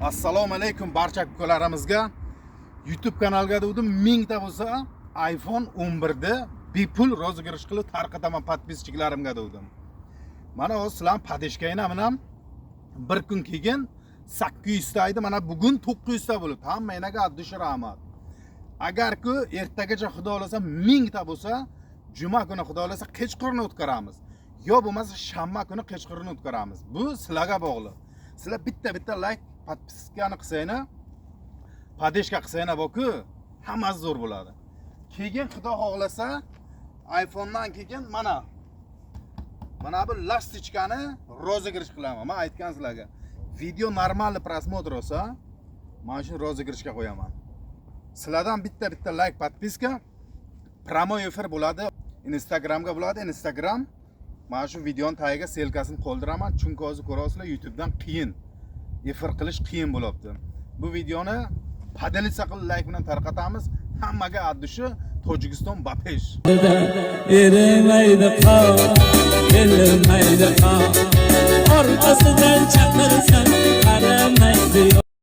Assalomu alaykum barcha ukalarimizga. YouTube kanalga dedim, 1000 ta bo'lsa, iPhone 11 ni bepul розыгрыш qilib tarqataman подписчик larimga dedim. Mana hozir sizlarni поддержка bilan bir kun keyin 800 ta edi, mana bugun 900 ta bo'libdi. Hammanglarga от души rahmat. Agarku ertagacha, Xudo xohlasa, 1000 ta bo'lsa, juma kuni, Xudo xohlasa, kechqurun o'tkazamiz. Yo bo'lmasa shanba kuni kechqurun o'tkazamiz. Bu sizlarga bog'liq. Sizlar bitta bitta layk, подписка ni qilsanglar, поддержка qilsanglar borku, hammasi zo'r bo'ladi. Keyin, Xudo xohlasa, iPhone'dan keyin mana bu ласточка ni розыгрыш qilaman. Men aytgan sizlarga. Video нормальный просмотр olsa, mana shuni розыгрыш ga qo'yaman. Sizlardan bitta bitta layk, подписка, прямой эфир bo'ladi. Instagramga bo'ladi. Instagram mana shu videoni tagiga ссылка sini qoldiraman, chunki hozir ko'ryapsizlar, YouTubedan qiyin. Efir qilish qiyin bo'lyapti. Bu videoni поделиться qilib, layk bilan tarqatamiz. Hammaga от души, Tojikiston ba pesh. Erimaydi qor, erimaydi qor.